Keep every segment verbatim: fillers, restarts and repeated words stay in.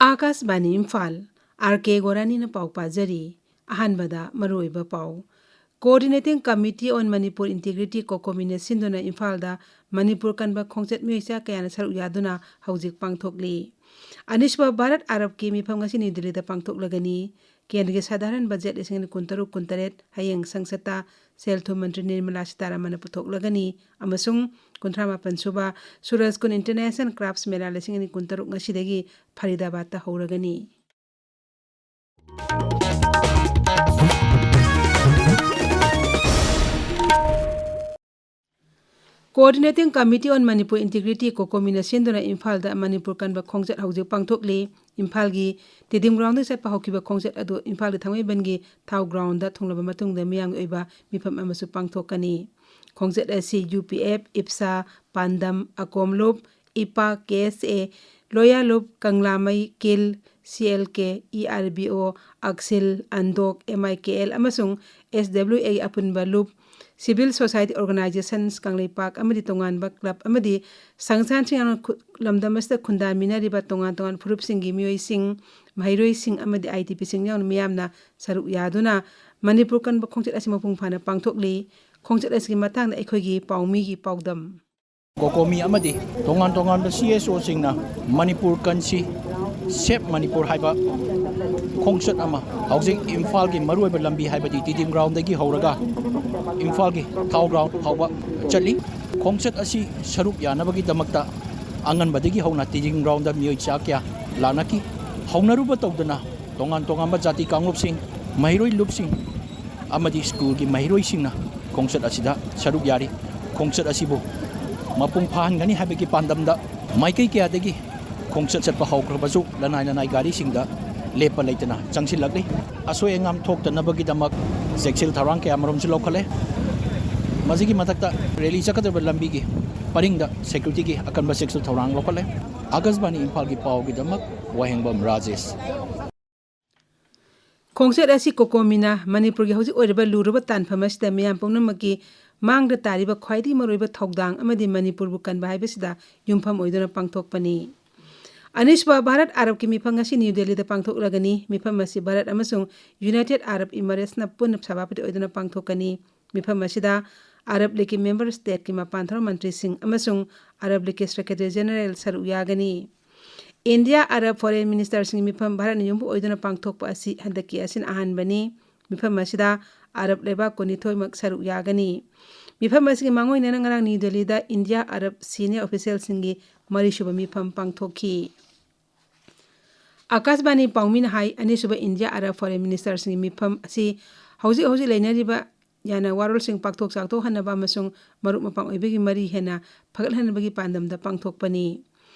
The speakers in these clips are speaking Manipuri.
ꯑꯥꯀꯥꯁꯕꯥꯅꯤ ꯏꯝꯐꯥꯜ, ꯑꯥꯔ ꯀꯦ ꯒꯣꯔꯥꯅꯤꯅ ꯄꯥꯎ ꯄꯥꯖꯔꯤ꯫ ꯑꯍꯥꯟꯕꯗ ꯃꯔꯨꯑꯣꯏꯕ ꯄꯥꯎ꯫ Coordinating Committee on Manipur Integrity, ꯀꯣꯀꯣꯃꯤꯅ ꯁꯤꯟꯗꯨꯅ ꯏꯝꯐꯥꯜꯗ ꯃꯅꯤꯄꯨꯔ ꯀꯟꯕ ꯈꯣꯡꯆꯠ ꯃꯤꯑꯣꯏ ꯆꯥ ꯀꯌꯥꯅ ꯁꯔꯨꯛ ꯌꯥꯗꯨꯅ ꯍꯧꯖꯤꯛ ꯄꯥꯡꯊꯣꯛꯂꯤ꯫ ꯑꯅꯤꯁꯨꯕ ꯚꯥꯔꯠ ꯑꯔꯕꯀꯤ ꯃꯤꯐꯝ ꯉꯁꯤ ꯅ꯭ꯌꯨ ꯗꯤꯜꯂꯤꯗ ꯄꯥꯡꯊꯣꯛꯂꯒꯅꯤ꯫ ꯀꯦꯟꯗ꯭ꯔꯒꯤ ꯁꯥꯙꯥꯔꯟ ꯕꯖꯦꯠ ꯂꯤꯁꯤꯡ ꯑꯅꯤ ꯀꯨꯟꯇꯔꯨꯛ ꯀꯨꯟꯇꯔꯦꯠ ꯍꯌꯦꯡ ꯁꯪꯁꯠꯇ ꯁꯦꯜ ꯊꯨꯝ ꯃꯟꯇ꯭ꯔꯤ ꯅꯤꯔꯃꯂꯥ ꯁꯤꯇꯥꯔꯥꯃꯟꯅ ꯄꯨꯊꯣꯛꯂꯒꯅꯤ ꯑꯃꯁꯨꯡ ꯀꯨꯟꯊ꯭ꯔꯥ ꯃꯥꯄꯟ ꯁꯨꯕ ꯁꯨꯔꯖꯀꯨꯟ ꯏꯟꯇꯔꯅꯦꯁꯅꯦꯜ ꯀ꯭ꯔꯥꯐꯠꯁ ꯃꯦꯂꯥ ꯂꯤꯁꯤꯡ ꯑꯅꯤ ꯀꯨꯟꯇꯔꯨꯛ ꯉꯁꯤꯗꯒꯤ ꯐꯔꯤꯗꯥꯕꯥꯗꯇ ꯍꯧꯔꯒꯅꯤ꯫ Coordinating Committee on Manipur Integrity, ꯀꯣꯀꯣꯃꯤꯅ ꯁꯤꯟꯗꯨꯅ ꯏꯝꯐꯥꯜꯗ ꯃꯅꯤꯄꯨꯔ ꯀꯟꯕ ꯈꯣꯡꯆꯠ ꯍꯧꯖꯤꯛ ꯄꯥꯡꯊꯣꯛꯂꯤ꯫ ꯏꯝꯐꯥꯜꯒꯤ ꯇꯤꯗꯤꯝ ꯒ꯭ꯔꯥꯎꯟꯗꯒꯤ ꯆꯠꯄ ꯍꯧꯈꯤꯕ ꯈꯣꯡꯆꯠ ꯑꯗꯨ ꯏꯝꯐꯥꯜꯒꯤ ꯊꯥꯡꯃꯩꯕꯟꯒꯤ ꯊꯥꯎ ꯒ꯭ꯔꯥꯎꯟꯗ ꯊꯨꯡꯂꯕ ꯃꯇꯨꯡꯗ ꯃꯤꯌꯥꯝꯒꯤ ꯑꯣꯏꯕ ꯃꯤꯐꯝ ꯑꯃꯁꯨ ꯄꯥꯡꯊꯣꯛꯀꯅꯤ꯫ ꯈꯣꯡꯆꯠ ꯑꯁꯤ ꯌꯨ ꯄꯤ ꯑꯦꯐ, ꯏꯞꯁꯥ, ꯄꯥꯟꯗꯝ, ꯑꯀꯣꯝ ꯂꯨꯞ, ꯏꯄꯥ, ꯀꯦ ꯑꯦꯁ ꯑꯦ, ꯂꯣꯌꯥ ꯂꯨꯞ, ꯀꯪꯂꯥꯃꯩ, ꯀꯤꯜ, ꯁꯤ ꯑꯦꯜ ꯀꯦ, ꯏ ꯑꯥꯔ ꯕꯤ ꯑꯣ, ꯑꯛꯁꯤꯜ, ꯑꯟꯗꯣꯛ, ꯑꯦꯝ ꯑꯥꯏ ꯀꯦ ꯑꯦꯜ ꯑꯃꯁꯨꯡ ꯑꯦꯁ ꯗꯕ꯭ꯂꯤꯎ ꯑꯦꯒꯤ ꯑꯄꯨꯟꯕ ꯂꯨꯞ, civil society organisations ꯀꯪꯂꯩꯄꯥꯛ ꯑꯃꯗꯤ ꯇꯣꯉꯥꯟꯕ ꯀ꯭ꯂꯕ ꯑꯃꯗꯤ ꯁꯪꯁꯊꯥꯟꯁꯤꯡ ꯌꯥꯎꯅ ꯈꯨ-, ꯂꯝꯗꯝ ꯑꯁꯤꯗ ꯈꯨꯟꯗꯥꯃꯤꯟꯅꯔꯤꯕ ꯇꯣꯉꯥꯟ ꯇꯣꯉꯥꯟꯕ ꯐꯨꯔꯨꯞꯁꯤꯡꯒꯤ ꯃꯤꯑꯣꯏꯁꯤꯡ, ꯃꯍꯩꯔꯣꯏꯁꯤꯡ ꯑꯃꯗꯤ ꯑꯥꯏ ꯗꯤ ꯄꯤꯁꯤꯡ ꯌꯥꯎꯅ ꯃꯤꯌꯥꯝꯅ ꯁꯔꯨꯛ ꯌꯥꯗꯨꯅ ꯃꯅꯤꯄꯨꯔ ꯀꯟꯕ ꯈꯣꯡꯆꯠ ꯑꯁꯤ ꯃꯄꯨꯡ ꯐꯥꯅ ꯄꯥꯡꯊꯣꯛꯂꯤ꯫ ꯈꯣꯡꯆꯠ ꯑꯁꯤꯒꯤ ꯃꯇꯥꯡꯗ ꯑꯩꯈꯣꯏꯒꯤ ꯄꯥꯎꯃꯤꯒꯤ ꯄꯥꯎꯗꯝ꯫ ꯀꯣꯀꯣꯃꯤ ꯑꯃꯗꯤ ꯇꯣꯉꯥꯟ ꯇꯣꯉꯥꯟꯕ ꯁꯤ ꯑꯦꯁ ꯑꯣꯁꯤꯡꯅ ꯃꯅꯤꯄꯨꯔ ꯀꯟꯁꯤ, ꯁꯦꯞ ꯃꯅꯤꯄꯨꯔ ꯍꯥꯏꯕ ꯈꯣꯡꯆꯠ ꯑꯃ ꯍꯧꯖꯤꯛ ꯏꯝꯐꯥꯜꯒꯤ ꯃꯔꯨꯑꯣꯏꯕ ꯂꯝꯕꯤ ꯍꯥꯏꯕꯗꯤ ꯇꯤꯗꯤꯝ ꯒ꯭ꯔꯥꯎꯟꯗꯒꯤ ꯍꯧꯔꯒ ꯏꯝꯐꯥꯜꯒꯤ ꯊꯥꯎ ꯒ꯭ꯔꯥꯎꯟ ꯐꯥꯎꯕ ꯆꯠꯂꯤ꯫ ꯈꯣꯡꯆꯠ ꯑꯁꯤ ꯁꯔꯨꯛ ꯌꯥꯅꯕꯒꯤꯗꯃꯛꯇ ꯑꯉꯟꯕꯗꯒꯤ ꯍꯧꯅ ꯇꯤꯗꯤꯝ ꯒ꯭ꯔꯥꯎꯟꯗ ꯃꯤꯑꯣꯏ ꯆꯥ ꯀꯌꯥ ꯂꯥꯛꯅꯈꯤ꯫ ꯍꯧꯅꯔꯨꯕ ꯇꯧꯗꯅ ꯇꯣꯉꯥꯟ ꯇꯣꯉꯥꯟꯕ ꯖꯥꯇꯤ ꯀꯥꯡꯂꯨꯞꯁꯤꯡ, ꯃꯍꯩꯔꯣꯏ ꯂꯨꯞꯁꯤꯡ ꯑꯃꯗꯤ ꯁ꯭ꯀꯨꯜꯒꯤ ꯃꯍꯩꯔꯣꯏꯁꯤꯡꯅ ꯈꯣꯡꯆꯠ ꯑꯁꯤꯗ ꯁꯔꯨꯛ ꯌꯥꯔꯤ꯫ ꯈꯣꯡꯆꯠ ꯑꯁꯤꯕꯨ ꯃꯄꯨꯡ ꯐꯥꯍꯟꯒꯅꯤ ꯍꯥꯏꯕꯒꯤ ꯄꯥꯟꯗꯝꯗ ꯃꯥꯏꯀꯩ ꯀꯌꯥꯗꯒꯤ ꯈꯣꯡꯆꯠ ꯆꯠꯄ ꯍꯧꯈ꯭ꯔꯕꯁꯨ ꯂꯅꯥꯏ ꯂꯅꯥꯏ ꯒꯥꯔꯤꯁꯤꯡꯗ ꯂꯦꯞꯄ ꯂꯩꯇꯅ ꯆꯪꯁꯤꯜꯂꯛꯂꯤ꯫ ꯑꯁꯣꯏ ꯑꯉꯥꯝ ꯊꯣꯛꯇꯅꯕꯒꯤꯗꯃꯛ ꯆꯦꯛꯁꯤꯜ ꯊꯧꯔꯥꯡ ꯀꯌꯥ ꯃꯔꯨꯝꯁꯨ ꯂꯧꯈꯠꯂꯦ꯫ ꯃꯁꯤꯒꯤ ꯃꯊꯛꯇ ꯔꯦꯂꯤ ꯆꯠꯀꯗꯧꯔꯤꯕ ꯂꯝꯕꯤꯒꯤ ꯄꯔꯤꯡꯗ ꯁꯦꯀ꯭ꯌꯨꯔꯤꯇꯤꯒꯤ ꯑꯀꯟꯕ ꯆꯦꯛꯁꯤꯜ ꯊꯧꯔꯥꯡ ꯂꯧꯈꯠꯂꯦ꯫ ꯑꯥꯀꯥꯁꯕꯥꯅꯤ ꯏꯝꯐꯥꯜꯒꯤ ꯄꯥꯎꯒꯤꯗꯃꯛ ꯋꯥꯍꯦꯡꯕꯝ ꯔꯥꯖꯦꯁ꯫ ꯈꯣꯡꯆꯠ ꯑꯁꯤ ꯀꯣꯀꯣꯃꯤꯅ ꯃꯅꯤꯄꯨꯔꯒꯤ ꯍꯧꯖꯤꯛ ꯑꯣꯏꯔꯤꯕ ꯂꯨꯔꯕ ꯇꯥꯟꯐꯝ ꯑꯁꯤꯗ ꯃꯤꯌꯥꯝ ꯄꯨꯝꯅꯃꯛꯀꯤ ꯃꯥꯡꯗ ꯇꯥꯔꯤꯕ ꯈ꯭ꯋꯥꯏꯗꯒꯤ ꯃꯔꯨꯑꯣꯏꯕ ꯊꯧꯗꯥꯡ ꯑꯃꯗꯤ ꯃꯅꯤꯄꯨꯔꯕꯨ ꯀꯟꯕ ꯍꯥꯏꯕꯁꯤꯗ ꯌꯨꯝꯐꯝ ꯑꯣꯏꯗꯨꯅ ꯄꯥꯡꯊꯣꯛꯄꯅꯤ꯫ ꯑꯅꯤꯁꯨꯕ ꯚꯥꯔꯠ ꯑꯔꯕꯀꯤ ꯃꯤꯐꯝ ꯉꯁꯤ ꯅ꯭ꯌꯨ ꯗꯦꯜꯂꯤꯗ ꯄꯥꯡꯊꯣꯛꯂꯒꯅꯤ꯫ ꯃꯤꯐꯝ ꯑꯁꯤ ꯚꯥꯔꯠ ꯑꯃꯁꯨꯡ ꯌꯨꯅꯥꯏꯇꯦꯗ ꯑꯔꯕ ꯏꯃꯥꯔꯦꯠꯁꯅ ꯄꯨꯟꯅ ꯁꯚꯥꯄꯇꯤ ꯑꯣꯏꯗꯨꯅ ꯄꯥꯡꯊꯣꯛꯀꯅꯤ꯫ ꯃꯤꯐꯝ ꯑꯁꯤꯗ ꯑꯔꯕ ꯂꯤꯒꯀꯤ ꯃꯦꯝꯕꯔ ꯁ꯭ꯇꯦꯠꯀꯤ ꯃꯄꯥꯟ ꯊꯧꯔꯝ ꯃꯟꯇ꯭ꯔꯤꯁꯤꯡ ꯑꯃꯁꯨꯡ ꯑꯔꯕ ꯂꯤꯒꯀꯤ ꯁꯦꯀ꯭ꯔꯦꯇꯔꯤ ꯖꯦꯅꯔꯦꯜ ꯁꯔꯨꯛ ꯌꯥꯒꯅꯤ꯫ ꯏꯟꯗꯤꯌꯥ ꯑꯔꯕ ꯐꯣꯔꯦꯟ ꯃꯤꯅꯤꯁꯇꯔꯁꯤꯡꯒꯤ ꯃꯤꯐꯝ ꯚꯥꯔꯠꯅ ꯌꯨꯝꯕꯨ ꯑꯣꯏꯗꯨꯅ ꯄꯥꯡꯊꯣꯛꯄ ꯑꯁꯤ ꯍꯟꯗꯛꯀꯤ ꯑꯁꯤꯅ ꯑꯍꯥꯟꯕꯅꯤ꯫ ꯃꯤꯐꯝ ꯑꯁꯤꯗ ꯑꯔꯕ ꯂꯩꯕꯥꯛ ꯀꯨꯟꯅꯤꯊꯣꯏꯃꯛ ꯁꯔꯨꯛ ꯌꯥꯒꯅꯤ꯫ ꯃꯤꯐꯝ ꯑꯁꯤꯒꯤ ꯃꯥꯡꯑꯣꯏꯅꯅ ꯉꯔꯥꯡ ꯅ꯭ꯌꯨ ꯗꯦꯜꯂꯤꯗ ꯏꯟꯗꯤꯌꯥ ꯑꯔꯕ ꯁꯤꯅꯤꯌꯔ ꯑꯣꯐꯤꯁꯤꯌꯦꯜꯁꯤꯡꯒꯤ ꯃꯔꯤꯁꯨꯕ ꯃꯤꯐꯝ ꯄꯥꯡꯊꯣꯛꯈꯤ꯫ ꯑꯀꯥꯁꯕꯥꯅꯤ ꯄꯥꯎꯃꯤꯅ ꯍꯥꯏ, ꯑꯅꯤꯁꯨꯕ ꯏꯟꯗꯤꯌꯥ ꯑꯔꯕ ꯐꯣꯔꯦꯟ ꯃꯤꯅꯤꯁꯇꯔꯁꯤꯡꯒꯤ ꯃꯤꯐꯝ ꯑꯁꯤ ꯍꯧꯖꯤꯛ ꯍꯧꯖꯤꯛ ꯂꯩꯅꯔꯤꯕ ꯌꯥꯅ ꯋꯥꯔꯣꯜꯁꯤꯡ ꯄꯥꯛꯊꯣꯛ ꯆꯥꯎꯊꯣꯛꯍꯟꯅꯕ ꯑꯃꯁꯨꯡ ꯃꯔꯨꯞ ꯃꯄꯥꯡ ꯑꯣꯏꯕꯒꯤ ꯃꯔꯤ ꯍꯦꯟꯅ ꯐꯒꯠꯍꯟꯅꯕꯒꯤ ꯄꯥꯟꯗꯝꯗ ꯄꯥꯡꯊꯣꯛꯄꯅꯤ꯫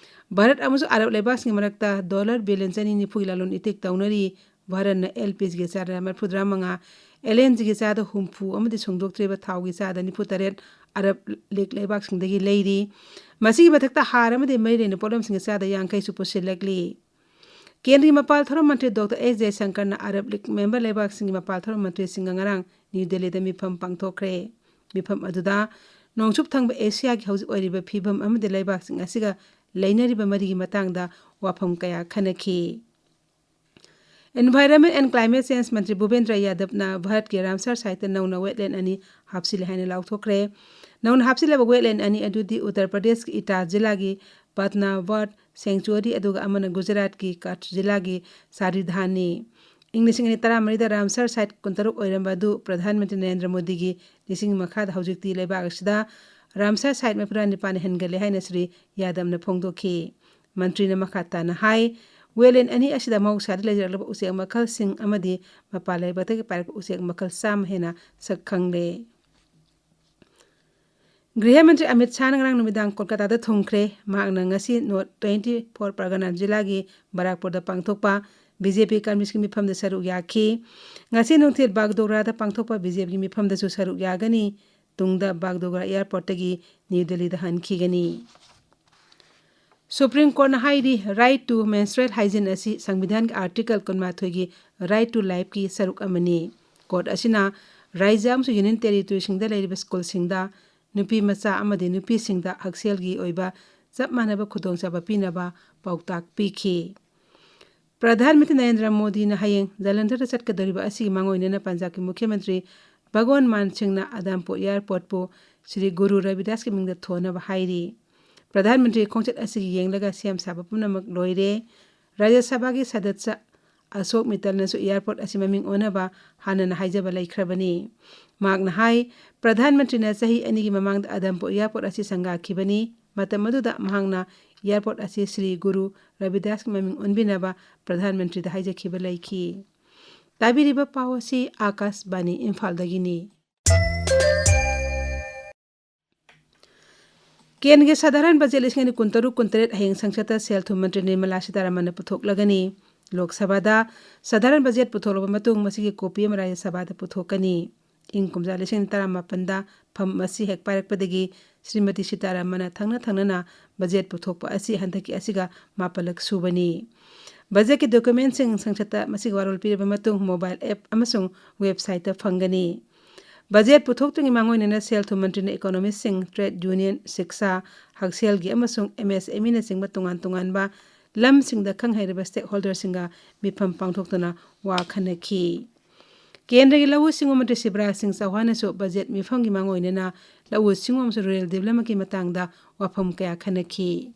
ꯚꯥꯔꯠ ꯑꯃꯁꯨꯡ ꯑꯔꯕ ꯂꯩꯕꯥꯛꯁꯤꯡꯒꯤ ꯃꯔꯛꯇ ꯗꯣꯂꯔ ꯕꯤꯂꯤꯌꯟ ꯆꯅꯤ ꯅꯤꯐꯨꯒꯤ ꯂꯂꯣꯟ ꯏꯇꯤꯛ ꯇꯧꯅꯔꯤ꯫ ꯚꯥꯔꯠꯅ ꯑꯦꯜ ꯄꯤ ꯖꯤꯒꯤ ꯆꯥꯗ ꯃꯔꯤꯐꯨꯇꯔꯥ ꯃꯉꯥ, ꯑꯦꯜ ꯑꯦꯟ ꯖꯤꯒꯤ ꯆꯥꯗ ꯍꯨꯝꯐꯨ ꯑꯃꯗꯤ ꯁꯨꯡꯗꯣꯛꯇ꯭ꯔꯤꯕ ꯊꯥꯎꯒꯤ ꯆꯥꯗ ꯅꯤꯐꯨꯇꯔꯦꯠ ꯑꯔꯕ ꯂꯤꯒ ꯂꯩꯕꯥꯛꯁꯤꯡꯗꯒꯤ ꯂꯩꯔꯤ꯫ ꯃꯁꯤꯒꯤ ꯃꯊꯛꯇ ꯍꯥꯔ ꯑꯃꯗꯤ ꯃꯔꯤ ꯂꯩꯅꯕ ꯄꯣꯠꯂꯝꯁꯤꯡꯒꯤ ꯆꯥꯗ ꯌꯥꯡꯈꯩꯁꯨ ꯄꯨꯁꯤꯜꯂꯛꯂꯤ꯫ ꯀꯦꯟꯗ꯭ꯔꯒꯤ ꯃꯄꯥꯜ ꯊꯧꯔꯝ ꯃꯟꯇ꯭ꯔꯤ ꯗꯣꯛꯇꯔ ꯑꯦꯁ ꯖꯌꯁꯪꯀꯔꯅ ꯑꯔꯕ ꯂꯤꯒ ꯃꯦꯝꯕꯔ ꯂꯩꯕꯥꯛꯁꯤꯡꯒꯤ ꯃꯄꯥꯜ ꯊꯧꯔꯝ ꯃꯟꯇ꯭ꯔꯤꯁꯤꯡꯒ ꯉꯔꯥꯡ ꯅ꯭ꯌꯨ ꯗꯦꯜꯂꯤꯗ ꯃꯤꯐꯝ ꯄꯥꯡꯊꯣꯛꯈ꯭ꯔꯦ꯫ ꯃꯤꯐꯝ ꯑꯗꯨꯗ ꯅꯣꯡꯆꯨꯞ ꯊꯪꯕ ꯑꯦꯁꯤꯌꯥꯒꯤ ꯍꯧꯖꯤꯛ ꯑꯣꯏꯔꯤꯕ ꯐꯤꯕꯝ ꯑꯃꯗꯤ ꯂꯩꯕꯥꯛꯁꯤꯡ ꯑꯁꯤꯒ ꯂꯩꯅꯔꯤꯕ ꯃꯔꯤꯒꯤ ꯃꯇꯥꯡꯗ ꯋꯥꯐꯝ ꯀꯌꯥ ꯈꯟꯅꯈꯤ꯫ Environment and Climate Change ꯃꯟꯇ꯭ꯔꯤ ꯚꯨꯄꯦꯟꯗ꯭ꯔ ꯌꯥꯗꯕꯅ ꯚꯥꯔꯠꯀꯤ ꯔꯥꯝꯁꯥꯔ ꯁꯥꯏꯠꯇ ꯅꯧꯅ ꯋꯦꯠꯂꯦꯟ ꯑꯅꯤ ꯍꯥꯞꯆꯤꯜꯂꯦ ꯍꯥꯏꯅ ꯂꯥꯎꯊꯣꯛꯈ꯭ꯔꯦ꯫ ꯅꯧꯅ ꯍꯥꯞꯆꯤꯜꯂꯕ ꯋꯦꯠꯂꯦꯟ ꯑꯅꯤ ꯑꯗꯨꯗꯤ ꯎꯠꯇꯔ ꯄ꯭ꯔꯗꯦꯁꯀꯤ ꯏꯇꯥ ꯖꯤꯂꯥꯒꯤ ꯄꯠꯅꯥ ꯕꯥꯔꯗ ꯁꯦꯡꯆꯨꯋꯥꯔꯤ, ꯑꯗꯨꯒ ꯑꯃꯅ ꯒꯨꯖꯔꯥꯠꯀꯤ ꯀꯆ ꯖꯤꯂꯥꯒꯤ ꯁꯥꯔꯤꯙꯥꯟꯅꯤ꯫ ꯏꯪ ꯂꯤꯁꯤꯡ ꯑꯅꯤ ꯇꯔꯥꯃꯔꯤꯗ ꯔꯥꯝꯁꯥꯔ ꯁꯥꯏꯠ ꯀꯨꯟꯇꯔꯨꯛ ꯑꯣꯏꯔꯝꯕ ꯑꯗꯨ ꯄ꯭ꯔꯙꯥꯟ ꯃꯟꯇ꯭ꯔꯤ ꯅꯔꯦꯟꯗ꯭ꯔ ꯃꯣꯗꯤꯒꯤ ꯂꯤꯁꯤꯡ ꯃꯈꯥꯗ ꯍꯧꯖꯤꯛꯇꯤ ꯂꯩꯕꯥꯛ ꯑꯁꯤꯗ ꯔꯥꯝꯁꯥꯔ ꯁꯥꯏꯠ ꯃꯔꯤꯐꯨꯇꯔꯥ ꯅꯤꯄꯥꯟ ꯍꯦꯟꯒꯠꯂꯦ ꯍꯥꯏꯅ ꯁ꯭ꯔꯤ ꯌꯥꯗꯕꯅ ꯐꯣꯡꯗꯣꯛꯈꯤ꯫ ꯃꯟꯇ꯭ꯔꯤꯅ ꯃꯈꯥ ꯇꯥꯅ ꯍꯥꯏ, ꯋꯦꯠꯂꯦꯟ ꯑꯅꯤ ꯑꯁꯤꯗ ꯃꯍꯧꯁꯥꯗ ꯂꯩꯖꯔꯛꯂꯕ ꯎꯆꯦꯛ ꯃꯈꯜꯁꯤꯡ ꯑꯃꯗꯤ ꯃꯄꯥꯟ ꯂꯩꯕꯥꯛꯇꯒꯤ ꯄꯥꯏꯔꯛꯄ ꯎꯆꯦꯛ ꯃꯈꯜ ꯆꯥꯝꯃ ꯍꯦꯟꯅ ꯁꯛ ꯈꯪꯂꯦ꯫ ꯒ꯭ꯔꯤꯍ ꯃꯟꯇ꯭ꯔꯤ ꯑꯃꯤꯠ ꯁꯥꯍꯅ ꯉꯔꯥꯡ ꯅꯨꯃꯤꯗꯥꯡ ꯀꯣꯜꯀꯥꯇꯥꯗ ꯊꯨꯡꯈ꯭ꯔꯦ꯫ ꯃꯍꯥꯛꯅ ꯉꯁꯤ ꯅꯣꯔꯠ ꯇ꯭ꯋꯦꯟꯇꯤ ꯐꯣꯔ ꯄꯔꯒꯅꯥ ꯖꯤꯂꯥꯒꯤ ꯕꯔꯥꯛꯄꯨꯔꯗ ꯄꯥꯡꯊꯣꯛꯄ ꯕꯤ ꯖꯦ ꯄꯤ ꯀꯔꯃꯤꯁꯀꯤ ꯃꯤꯐꯝꯗ ꯁꯔꯨꯛ ꯌꯥꯈꯤ꯫ ꯉꯁꯤ ꯅꯨꯡꯊꯤꯜ ꯕꯥꯒꯗꯣꯒ꯭ꯔꯥꯗ ꯄꯥꯡꯊꯣꯛꯄ ꯕꯤ ꯖꯦ ꯄꯤꯒꯤ ꯃꯤꯐꯝꯗꯁꯨ ꯁꯔꯨꯛ ꯌꯥꯒꯅꯤ꯫ ꯇꯨꯡꯗ ꯕꯥꯒꯗꯣꯒ꯭ꯔꯥ ꯑꯦꯌꯔꯄꯣꯔꯠꯇꯒꯤ ꯅ꯭ꯌꯨ ꯗꯦꯜꯂꯤꯗ ꯍꯟꯈꯤꯒꯅꯤ꯫ ꯁꯨꯄ꯭ꯔꯤꯝ ꯀꯣꯔꯠꯅ ꯍꯥꯏꯔꯤ, Right to Menstrual Hygiene ꯑꯁꯤ ꯁꯪꯕꯤꯙꯥꯟꯒꯤ ꯑꯥꯔꯇꯤꯀꯜ ꯀꯨꯟꯃꯥꯊꯣꯏꯒꯤ Right to Lifeꯀꯤ ꯁꯔꯨꯛ ꯑꯃꯅꯤ꯫ ꯀꯣꯔꯠ ꯑꯁꯤꯅ ꯔꯥꯖ꯭ꯌ ꯑꯃꯁꯨꯡ ꯌꯨꯅꯤꯌꯟ ꯇꯦꯔꯤꯇꯣꯔꯤꯁꯤꯡꯗ ꯂꯩꯔꯤꯕ ꯁ꯭ꯀꯨꯜꯁꯤꯡꯗ ꯅꯨꯄꯤ ꯃꯆꯥ ꯑꯃꯗꯤ ꯅꯨꯄꯤꯁꯤꯡꯗ ꯍꯛꯁꯦꯜꯒꯤ ꯑꯣꯏꯕ ꯆꯞ ꯃꯥꯟꯅꯕ ꯈꯨꯗꯣꯡꯆꯥꯕ ꯄꯤꯅꯕ ꯄꯥꯎꯇꯥꯛ ꯄꯤꯈꯤ꯫ ꯄ꯭ꯔꯙꯥꯟ ꯃꯟꯇ꯭ꯔꯤ ꯅꯔꯦꯟꯗ꯭ꯔ ꯃꯣꯗꯤꯅ ꯍꯌꯦꯡ ꯖꯂꯟꯙꯔꯗ ꯆꯠꯀꯗꯧꯔꯤꯕ ꯑꯁꯤꯒꯤ ꯃꯥꯡꯑꯣꯏꯅꯅ ꯄꯟꯖꯥꯕꯀꯤ ꯃꯨꯈ꯭ꯌ ꯃꯟꯇ꯭ꯔꯤ ꯚꯒꯋꯟ ꯃꯥꯟ ꯁꯤꯡꯅ ꯑꯗꯝꯄꯨꯔ ꯑꯦꯌꯔꯄꯣꯔꯠꯄꯨ ꯁ꯭ꯔꯤ ꯒꯨꯔꯨ ꯔꯕꯤꯗꯥꯁꯀꯤ ꯃꯤꯡꯗ ꯊꯣꯟꯅꯕ ꯍꯥꯏꯔꯤ꯫ ꯄ꯭ꯔꯙꯥꯟ ꯃꯟꯇ꯭ꯔꯤ ꯈꯣꯡꯆꯠ ꯑꯁꯤꯒꯤ ꯌꯦꯡꯂꯒ ꯁꯦꯝ ꯁꯥꯕ ꯄꯨꯝꯅꯃꯛ ꯂꯣꯏꯔꯦ꯫ ꯔꯥꯖ꯭ꯌ ꯁꯚꯥꯒꯤ ꯁꯗꯠꯁ꯭ꯌ ꯑꯁꯣꯛ ꯃꯤꯇꯜꯅꯁꯨ ꯑꯦꯌꯔꯄꯣꯔꯠ ꯑꯁꯤ ꯃꯃꯤꯡ ꯑꯣꯟꯅꯕ ꯍꯥꯟꯅꯅ ꯍꯥꯏꯖꯕ ꯂꯩꯈ꯭ꯔꯕꯅꯤ꯫ ꯃꯍꯥꯛꯅ ꯍꯥꯏ, ꯄ꯭ꯔꯙꯥꯟ ꯃꯟꯇ꯭ꯔꯤꯅ ꯆꯍꯤ ꯑꯅꯤꯒꯤ ꯃꯃꯥꯡꯗ ꯑꯗꯝꯄꯨꯔ ꯑꯦꯌꯔꯄꯣꯔꯠ ꯑꯁꯤ ꯁꯪꯒꯥꯈꯤꯕꯅꯤ꯫ ꯃꯇꯝ ꯑꯗꯨꯗ ꯃꯍꯥꯛꯅ ꯑꯦꯌꯔꯄꯣꯔꯠ ꯑꯁꯤ ꯁ꯭ꯔꯤ ꯒꯨꯔꯨ ꯔꯕꯤꯗꯥꯁꯀꯤ ꯃꯃꯤꯡ ꯑꯣꯟꯕꯤꯅꯕ ꯄ꯭ꯔꯙꯥꯟ ꯃꯟꯇ꯭ꯔꯤꯗ ꯍꯥꯏꯖꯈꯤꯕ ꯂꯩꯈꯤ꯫ ꯇꯥꯕꯤꯔꯤꯕ ꯄꯥꯎ ꯑꯁꯤ ꯑꯥꯀꯥꯁꯕꯥꯅꯤ ꯏꯝꯐꯥꯜꯗꯒꯤꯅꯤ꯫ ꯀꯦꯟꯗ꯭ꯔꯒꯤ ꯁꯥꯙꯥꯔꯟ ꯕꯖꯦꯠ ꯂꯤꯁꯤꯡ ꯑꯅꯤ ꯀꯨꯟꯇꯔꯨꯛ ꯀꯨꯟꯇꯔꯦꯠ ꯍꯌꯦꯡ ꯁꯪꯁꯠꯇ ꯁꯦꯜ ꯊꯨꯝ ꯃꯟꯇ꯭ꯔꯤ ꯅꯤꯔꯃꯂꯥ ꯁꯤꯇꯥꯔꯥꯃꯟꯅ ꯄꯨꯊꯣꯛꯂꯒꯅꯤ꯫ ꯂꯣꯛ ꯁꯚꯥꯗ ꯁꯥꯙꯥꯔꯟ ꯕꯖꯦꯠ ꯄꯨꯊꯣꯛꯂꯕ ꯃꯇꯨꯡ ꯃꯁꯤꯒꯤ ꯀꯣꯄꯤ ꯑꯃ ꯔꯥꯖ꯭ꯌ ꯁꯚꯥꯗ ꯄꯨꯊꯣꯛꯀꯅꯤ꯫ ꯏꯪ ꯀꯨꯝꯖꯥ ꯂꯤꯁꯤꯡ ꯑꯅꯤ ꯇꯔꯥꯃꯥꯄꯟꯗ ꯐꯝ ꯑꯁꯤ ꯍꯦꯛ ꯄꯥꯏꯔꯛꯄꯗꯒꯤ ꯁ꯭ꯔꯤꯃꯇꯤ ꯁꯤꯇꯥꯔꯥꯃꯟꯅ ꯊꯪꯅ ꯊꯪꯅꯅ ꯕꯖꯦꯠ ꯄꯨꯊꯣꯛꯄ ꯑꯁꯤ ꯍꯟꯗꯛꯀꯤ ꯑꯁꯤꯒ ꯃꯥꯄꯜꯂꯛ ꯁꯨꯕꯅꯤ꯫ ꯕꯖꯦꯠꯀꯤ ꯗꯣꯀꯨꯃꯦꯟꯁꯤꯡ ꯁꯪꯁꯠꯇ ꯃꯁꯤꯒꯤ ꯋꯥꯔꯣꯜ ꯄꯤꯔꯕ ꯃꯇꯨꯡ ꯃꯣꯕꯥꯏꯜ ꯑꯦꯞ ꯑꯃꯁꯨꯡ ꯋꯦꯕꯁꯥꯏꯠꯇ ꯐꯪꯒꯅꯤ꯫ ꯕꯖꯦꯠ ꯄꯨꯊꯣꯛꯇ꯭ꯔꯤꯉꯩ ꯃꯥꯡꯑꯣꯏꯅꯅ ꯁꯦꯜ ꯊꯨꯝ ꯃꯟꯇ꯭ꯔꯤꯅ ꯏꯀꯣꯅꯣꯃꯤꯁꯁꯤꯡ, ꯇ꯭ꯔꯦꯗ ꯌꯨꯅꯤꯌꯟ, ꯁꯤꯛꯁꯥ, ꯍꯛꯁꯦꯜꯒꯤ ꯑꯃꯁꯨꯡ ꯑꯦꯝ ꯑꯦꯁ ꯑꯦꯝ ꯏꯅꯆꯤꯡꯕ ꯇꯣꯉꯥꯟ ꯇꯣꯉꯥꯟꯕ ꯂꯝꯁꯤꯡꯗ ꯈꯪ ꯍꯩꯔꯕ ꯁ꯭ꯇꯦꯛꯍꯣꯜꯗꯔꯁꯤꯡꯒ ꯃꯤꯐꯝ ꯄꯥꯡꯊꯣꯛꯇꯨꯅ ꯋꯥ ꯈꯟꯅꯈꯤ꯫ ꯀꯦꯟꯗ꯭ꯔꯒꯤ ꯂꯧꯎ ꯁꯤꯡꯎ ꯃꯟꯇ꯭ꯔꯤ ꯁꯤꯕꯔꯥꯖ ꯁꯤꯡ ꯆꯧꯍꯥꯟꯅꯁꯨ ꯕꯖꯦꯠ ꯃꯤꯐꯝꯒꯤ ꯃꯥꯡꯑꯣꯏꯅꯅ ꯂꯧꯎ ꯁꯤꯡꯎ ꯑꯃꯁꯨꯡ ꯔꯨꯔꯦꯜ ꯗꯤꯕ꯭ꯂꯞꯃꯦꯟꯠꯀꯤ ꯃꯇꯥꯡꯗ ꯋꯥꯐꯝ ꯀꯌꯥ ꯈꯟꯅꯈꯤ꯫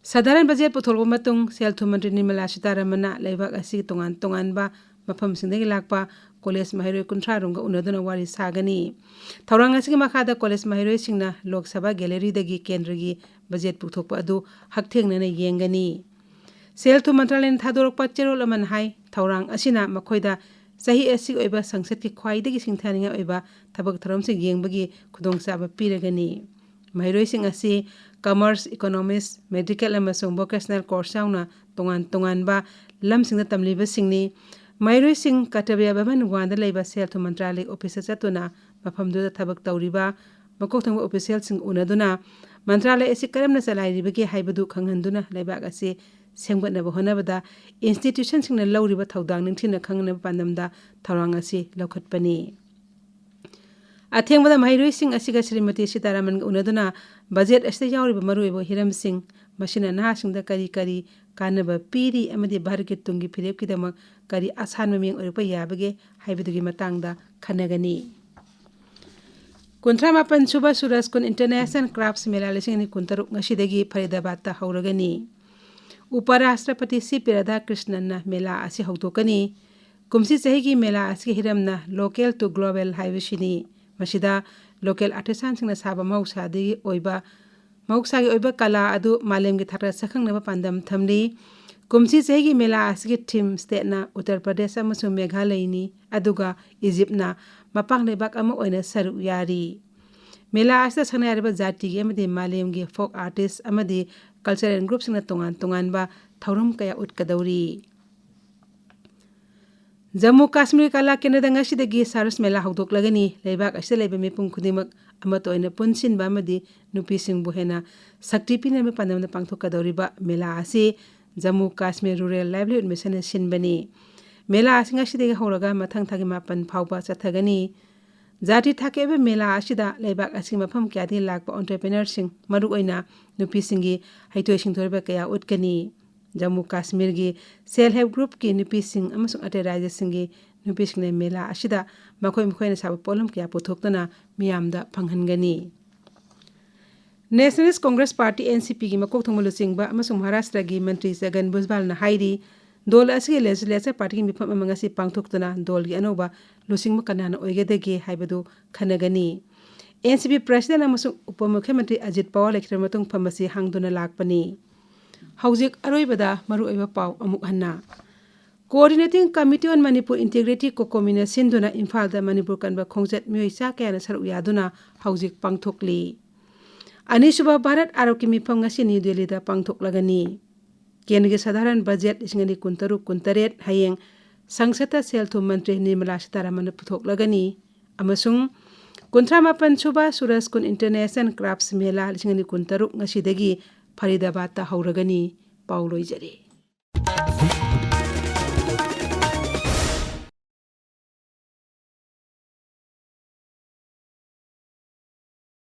ꯁꯥꯙꯥꯔꯟ ꯕꯖꯦꯠ ꯄꯨꯊꯣꯛꯂꯕ ꯃꯇꯨꯡ ꯁꯦꯜ ꯊꯨꯝ ꯃꯟꯇ꯭ꯔꯤ ꯅꯤꯔꯃꯂꯥ ꯁꯤꯇꯥꯔꯥꯃꯟꯅ ꯂꯩꯕꯥꯛ ꯑꯁꯤꯒꯤ ꯇꯣꯉꯥꯟ ꯇꯣꯉꯥꯟꯕ ꯃꯐꯝꯁꯤꯡꯗꯒꯤ ꯂꯥꯛꯄ ꯀꯣꯂꯦꯖ ꯃꯍꯩꯔꯣꯏ ꯀꯨꯟꯊ꯭ꯔꯥ ꯔꯣꯝꯒ ꯎꯅꯗꯨꯅ ꯋꯥꯔꯤ ꯁꯥꯒꯅꯤ꯫ ꯊꯧꯔꯥꯡ ꯑꯁꯤꯒꯤ ꯃꯈꯥꯗ ꯀꯣꯂꯦꯖ ꯃꯍꯩꯔꯣꯏꯁꯤꯡꯅ ꯂꯣꯛ ꯁꯚꯥ ꯒꯦꯂꯔꯤꯗꯒꯤ ꯀꯦꯟꯗ꯭ꯔꯒꯤ ꯕꯖꯦꯠ ꯄꯨꯊꯣꯛꯄ ꯑꯗꯨ ꯍꯛꯊꯦꯡꯅꯅ ꯌꯦꯡꯒꯅꯤ꯫ ꯁꯦꯜ ꯊꯨꯝ ꯃꯟꯇ꯭ꯔꯥꯂꯌꯅ ꯊꯥꯗꯣꯔꯛꯄ ꯆꯦꯔꯣꯜ ꯑꯃꯅ ꯍꯥꯏ, ꯊꯧꯔꯥꯡ ꯑꯁꯤꯅ ꯃꯈꯣꯏꯗ ꯆꯍꯤ ꯑꯁꯤꯒꯤ ꯑꯣꯏꯕ ꯁꯪꯁꯠꯀꯤ ꯈ꯭ꯋꯥꯏꯗꯒꯤ ꯁꯤꯡꯊꯥꯅꯤꯡꯉꯥꯏ ꯑꯣꯏꯕ ꯊꯕꯛ ꯊꯧꯔꯝꯁꯤꯡ ꯌꯦꯡꯕꯒꯤ ꯈꯨꯗꯣꯡꯆꯥꯕ ꯄꯤꯔꯒꯅꯤ꯫ ꯃꯍꯩꯔꯣꯏꯁꯤꯡ ꯑꯁꯤ ꯀꯃꯔꯁ, ꯏꯀꯣꯅꯣꯃꯤꯛꯁ, ꯃꯦꯗꯤꯀꯦꯜ ꯑꯃꯁꯨꯡ ꯚꯣꯀꯦꯁꯅꯦꯜ ꯀꯣꯔꯁ ꯌꯥꯎꯅ ꯇꯣꯉꯥꯟ ꯇꯣꯉꯥꯟꯕ ꯂꯝꯁꯤꯡꯗ ꯇꯝꯂꯤꯕꯁꯤꯡꯅꯤ꯫ ꯃꯍꯩꯔꯣꯏꯁꯤꯡ ꯀꯔꯇꯕ꯭ꯌ ꯚꯕꯟ ꯋꯥꯟꯗ ꯂꯩꯕ ꯁꯦꯜ ꯊꯨꯝ ꯃꯟꯇ꯭ꯔꯥꯂꯌꯒꯤ ꯑꯣꯐꯤꯁꯇ ꯆꯠꯇꯨꯅ ꯃꯐꯝꯗꯨꯗ ꯊꯕꯛ ꯇꯧꯔꯤꯕ ꯃꯀꯣꯛ ꯊꯣꯡꯕ ꯑꯣꯐꯤꯁꯤꯌꯦꯜꯁꯤꯡ ꯎꯅꯗꯨꯅ ꯃꯟꯇ꯭ꯔꯥꯂꯌ ꯑꯁꯤ ꯀꯔꯝꯅ ꯆꯂꯥꯏꯔꯤꯕꯒꯦ ꯍꯥꯏꯕꯗꯨ ꯈꯪꯍꯟꯗꯨꯅ ꯂꯩꯕꯥꯛ ꯑꯁꯤ ꯁꯦꯝꯒꯠꯅꯕ ꯍꯣꯠꯅꯕꯗ ꯏꯟꯁꯇꯤꯇ꯭ꯌꯨꯁꯟꯁꯤꯡꯅ ꯂꯧꯔꯤꯕ ꯊꯧꯗꯥꯡ ꯅꯤꯡꯊꯤꯅ ꯈꯪꯅꯕ ꯄꯥꯟꯗꯝꯗ ꯊꯧꯔꯥꯡ ꯑꯁꯤ ꯂꯧꯈꯠꯄꯅꯤ꯫ ꯑꯊꯦꯡꯕꯗ ꯃꯍꯩꯔꯣꯏꯁꯤꯡ ꯑꯁꯤꯒ ꯁ꯭ꯔꯤꯃꯇꯤ ꯁꯤꯇꯥꯔꯥꯃꯟꯒ ꯎꯅꯗꯨꯅ ꯕꯖꯦꯠ ꯑꯁꯤꯗ ꯌꯥꯎꯔꯤꯕ ꯃꯔꯨꯑꯣꯏꯕ ꯍꯤꯔꯝꯁꯤꯡ, ꯃꯁꯤꯅ ꯅꯍꯥꯁꯤꯡꯗ ꯀꯔꯤ ꯀꯔꯤ ꯀꯥꯟꯅꯕ ꯄꯤꯔꯤ ꯑꯃꯗꯤ ꯚꯥꯔꯠꯀꯤ ꯇꯨꯡꯒꯤ ꯐꯤꯔꯦꯞꯀꯤꯗꯃꯛ ꯀꯔꯤ ꯑꯁꯥꯟꯕ ꯃꯤꯡ ꯑꯣꯏꯔꯛꯄ ꯌꯥꯕꯒꯦ ꯍꯥꯏꯕꯗꯨꯒꯤ ꯃꯇꯥꯡꯗ ꯈꯟꯅꯒꯅꯤ꯫ ꯀꯨꯟꯊ꯭ꯔꯥ ꯃꯥꯄꯟ ꯁꯨꯕ ꯁꯨꯔꯖꯀꯨꯟ ꯏꯟꯇꯔꯅꯦꯁꯅꯦꯜ ꯀ꯭ꯔꯥꯐꯠꯁ ꯃꯦꯂꯥ ꯂꯤꯁꯤꯡ ꯑꯅꯤ ꯀꯨꯟꯇꯔꯨꯛ ꯉꯁꯤꯗꯒꯤ ꯐꯔꯤꯗꯥꯕꯥꯗꯇ ꯍꯧꯔꯒꯅꯤ꯫ ꯎꯄꯔꯥꯁꯇ꯭ꯔꯄꯇꯤ ꯁꯤ ꯄꯤ ꯔꯥꯙꯥꯀ꯭ꯔꯤꯁꯅꯟꯅ ꯃꯦꯂꯥ ꯑꯁꯤ ꯍꯧꯗꯣꯛꯀꯅꯤ꯫ ꯀꯨꯝꯁꯤ ꯆꯍꯤꯒꯤ ꯃꯦꯂꯥ ꯑꯁꯤꯒꯤ ꯍꯤꯔꯝꯅ Local to Global ꯍꯥꯏꯕꯁꯤꯅꯤ꯫ ꯃꯁꯤꯗ ꯂꯣꯀꯦꯜ ꯑꯥꯔꯇꯤꯁꯥꯟꯁꯤꯡꯅ ꯁꯥꯕ ꯃꯍꯧꯁꯥꯗꯒꯤ ꯑꯣꯏꯕ, ꯃꯍꯧꯁꯥꯒꯤ ꯑꯣꯏꯕ ꯀꯂꯥ ꯑꯗꯨ ꯃꯥꯂꯦꯝꯒꯤ ꯊꯥꯛꯇ ꯁꯛꯈꯪꯅꯕ ꯄꯥꯟꯗꯝ ꯊꯝꯂꯤ꯫ ꯀꯨꯝꯁꯤ ꯆꯍꯤꯒꯤ ꯃꯦꯂꯥ ꯑꯁꯤꯒꯤ ꯊꯤꯝ ꯁ꯭ꯇꯦꯠꯅ ꯎꯠꯇꯔ ꯄ꯭ꯔꯗꯦꯁ ꯑꯃꯁꯨꯡ ꯃꯦꯘꯥꯂꯌꯅꯤ, ꯑꯗꯨꯒ ꯏꯖꯤꯞꯅ ꯃꯄꯥꯡ ꯂꯩꯕꯥꯛ ꯑꯃ ꯑꯣꯏꯅ ꯁꯔꯨꯛ ꯌꯥꯔꯤ꯫ ꯃꯦꯂꯥ ꯑꯁꯤꯗ ꯁꯛꯅꯥꯏꯔꯕ ꯖꯥꯇꯤꯒꯤ ꯑꯃꯗꯤ ꯃꯥꯂꯦꯝꯒꯤ ꯐꯣꯛ ꯑꯥꯔꯇꯤꯁ ꯑꯃꯗꯤ ꯀꯜꯆꯔꯦꯜ ꯒ꯭ꯔꯨꯞꯁꯤꯡꯅ ꯇꯣꯉꯥꯟ ꯇꯣꯉꯥꯟꯕ ꯊꯧꯔꯝ ꯀꯌꯥ ꯎꯠꯀꯗꯧꯔꯤ꯫ ꯖꯝꯃꯨ ꯀꯥꯁꯃꯤꯔ ꯀꯂꯥ ꯀꯦꯟꯗ꯭ꯔꯗ ꯉꯁꯤꯗꯒꯤ ꯁꯥꯔꯁ ꯃꯦꯂꯥ ꯍꯧꯗꯣꯛꯂꯒꯅꯤ꯫ ꯂꯩꯕꯥꯛ ꯑꯁꯤꯗ ꯂꯩꯕ ꯃꯤꯄꯨꯝ ꯈꯨꯗꯤꯡꯃꯛ ꯑꯃꯠꯇ ꯑꯣꯏꯅ ꯄꯨꯟꯁꯤꯟꯕ ꯑꯃꯗꯤ ꯅꯨꯄꯤꯁꯤꯡꯕꯨ ꯍꯦꯟꯅ ꯁꯛꯇꯤ ꯄꯤꯅꯕ ꯄꯥꯟꯗꯝꯗ ꯄꯥꯡꯊꯣꯛꯀꯗꯧꯔꯤꯕ ꯃꯦꯂꯥ ꯑꯁꯤ ꯖꯝꯃꯨ ꯀꯥꯁꯃꯤꯔ ꯔꯨꯔꯦꯜ ꯂꯥꯏꯚꯂꯤꯍꯨꯗ ꯃꯤꯁꯟꯅ ꯁꯤꯟꯕꯅꯤ꯫ ꯃꯦꯂꯥ ꯑꯁꯤ ꯉꯁꯤꯗꯒꯤ ꯍꯧꯔꯒ ꯃꯊꯪ ꯊꯥꯒꯤ ꯃꯥꯄꯟ ꯐꯥꯎꯕ ꯆꯠꯊꯒꯅꯤ꯫ ꯖꯥꯇꯤ ꯊꯥꯛꯀꯤ ꯑꯣꯏꯕ ꯃꯦꯂꯥ ꯑꯁꯤꯗ ꯂꯩꯕꯥꯛ ꯑꯁꯤꯒꯤ ꯃꯐꯝ ꯀꯌꯥꯗꯒꯤ ꯂꯥꯛꯄ ꯑꯣꯟꯇꯔꯄ꯭ꯔꯤꯅꯔꯁꯤꯡ, ꯃꯔꯨꯑꯣꯏꯅ ꯅꯨꯄꯤꯁꯤꯡꯒꯤ ꯍꯩꯊꯣꯏ ꯁꯤꯡꯊꯣꯏꯔꯕ ꯀꯌꯥ ꯎꯠꯀꯅꯤ꯫ ꯖꯝꯃꯨ ꯀꯥꯁꯃꯤꯔꯒꯤ ꯁꯦꯜꯐ ꯍꯦꯜꯞ ꯒ꯭ꯔꯨꯞꯀꯤ ꯅꯨꯄꯤꯁꯤꯡ ꯑꯃꯁꯨꯡ ꯑꯇꯩ ꯔꯥꯖ꯭ꯌꯁꯤꯡꯒꯤ ꯅꯨꯄꯤꯁꯤꯡꯅ ꯃꯦꯂꯥ ꯑꯁꯤꯗ ꯃꯈꯣꯏ ꯃꯈꯣꯏꯅ ꯁꯥꯕ ꯄꯣꯠꯂꯝ ꯀꯌꯥ ꯄꯨꯊꯣꯛꯇꯨꯅ ꯃꯤꯌꯥꯝꯗ ꯐꯪꯍꯟꯒꯅꯤ꯫ Nationalist Congress Party, N C ꯄꯤꯒꯤ ꯃꯀꯣꯛ ꯊꯣꯡꯕ ꯂꯨꯆꯤꯡꯕ ꯑꯃꯁꯨꯡ ꯃꯍꯥꯔꯥꯁꯇ꯭ꯔꯒꯤ ꯃꯟꯇ꯭ꯔꯤ ꯖꯒꯟ ꯚꯨꯖꯕꯥꯜꯅ ꯍꯥꯏꯔꯤ, ꯗꯣꯜ ꯑꯁꯤꯒꯤ ꯂꯦꯖꯤꯁꯂꯦꯆꯔ ꯄꯥꯔꯇꯤꯒꯤ ꯃꯤꯐꯝ ꯑꯃ ꯉꯁꯤ ꯄꯥꯡꯊꯣꯛꯇꯨꯅ ꯗꯣꯜꯒꯤ ꯑꯅꯧꯕ ꯂꯨꯆꯤꯡꯕ ꯀꯅꯥꯅ ꯑꯣꯏꯒꯗꯒꯦ ꯍꯥꯏꯕꯗꯨ ꯈꯟꯅꯒꯅꯤ꯫ ꯑꯦꯟ ꯁꯤ ꯄꯤ ꯄ꯭ꯔꯦꯁꯤꯗꯦꯟꯠ ꯑꯃꯁꯨꯡ ꯎꯄ ꯃꯨꯈ꯭ꯌꯃꯟꯇ꯭ꯔꯤ ꯑꯖꯤꯠ ꯄꯋꯥꯔ ꯂꯩꯈꯤꯗ꯭ꯔꯕ ꯃꯇꯨꯡ ꯐꯝ ꯑꯁꯤ ꯍꯥꯡꯗꯨꯅ ꯂꯥꯛꯄꯅꯤ꯫ ꯍꯧꯖꯤꯛ ꯑꯔꯣꯏꯕꯗ ꯃꯔꯨꯑꯣꯏꯕ ꯄꯥꯎ ꯑꯃꯨꯛ ꯍꯟꯅ꯫ Coordinating Committee on Manipur Integrity, ꯀꯣꯀꯣꯃꯤꯅ ꯁꯤꯟꯗꯨꯅ ꯏꯝꯐꯥꯜꯗ ꯃꯅꯤꯄꯨꯔ ꯀꯟꯕ ꯈꯣꯡꯆꯠ ꯃꯤꯑꯣꯏ ꯆꯥ ꯀꯌꯥꯅ ꯁꯔꯨꯛ ꯌꯥꯗꯨꯅ ꯍꯧꯖꯤꯛ ꯄꯥꯡꯊꯣꯛꯂꯤ꯫ ꯑꯅꯤꯁꯨꯕ ꯚꯥꯔꯠ ꯑꯥꯔꯣꯒ꯭ꯌ ꯃꯤꯐꯝ ꯉꯁꯤ ꯅ꯭ꯌꯨ ꯗꯦꯜꯂꯤꯗ ꯄꯥꯡꯊꯣꯛꯂꯒꯅꯤ꯫ ꯀꯦꯟꯗ꯭ꯔꯒꯤ ꯁꯙꯥꯔꯟ ꯕꯖꯦꯠ ꯂꯤꯁꯤꯡ ꯑꯅꯤ ꯀꯨꯟꯇꯔꯨꯛ ꯀꯨꯟꯇꯔꯦꯠ ꯍꯌꯦꯡ ꯁꯪꯁꯠꯇ ꯁꯦꯜ ꯊꯨꯝ ꯃꯟꯇ꯭ꯔꯤ ꯅꯤꯔꯃꯂꯥ ꯁꯤꯇꯥꯔꯥꯃꯟꯅ ꯄꯨꯊꯣꯛꯂꯒꯅꯤ꯫ ꯑꯃꯁꯨꯡ ꯀꯨꯟꯊ꯭ꯔꯥ ꯃꯥꯄꯟ ꯁꯨꯕ ꯁꯨꯔꯖꯀꯨꯟ ꯏꯟꯇꯔꯅꯦꯁꯅꯦꯜ ꯀ꯭ꯔꯥꯐꯠꯁ ꯃꯦꯂꯥ ꯂꯤꯁꯤꯡ ꯑꯅꯤ ꯀꯨꯟꯇꯔꯨꯛ ꯉꯁꯤꯗꯒꯤ ꯐꯔꯤꯗꯥꯕꯥꯗꯇ ꯍꯧꯔꯒꯅꯤ꯫ ꯄꯥꯎ ꯂꯣꯏꯖꯔꯦ꯫